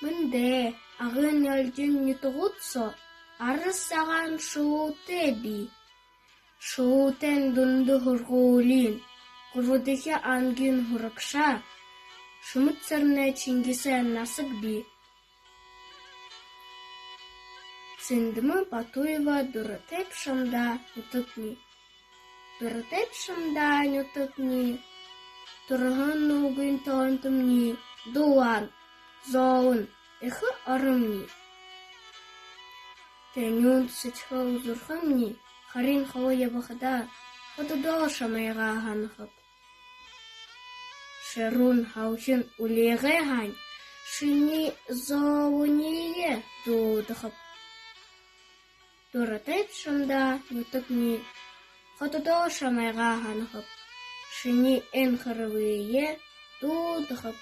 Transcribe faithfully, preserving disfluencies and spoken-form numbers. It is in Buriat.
Мэндэ, Агын Элдин нютагууд соо арад сагаан шүлүүтэй бии. Шүлүүтэйн дунда һургуулиин гурбадахи ангиин һурагша Шэмэд-Сэрэнэй Чингисэй насаг бии. Сэндэмэ Батуева. Дуратай бшуу даа нютагни. Дуратай бшуу даа нютагни. Түрэһэн нютагни тоонтомни дулаан, зөөлэн, эхэ оромни. Тэнюун сэдьхэл зүрхэмни, харин холо ябахадаа, хододоо шамайгаа һанахаб. Шэрүүн һалхин үльгэр һаань, шинии зөөлэниие дуудахаб. Дуратай бшуу даа нютагни, хододоо шамайгаа һанахаб. Шинии энхэрбые дуудахаб.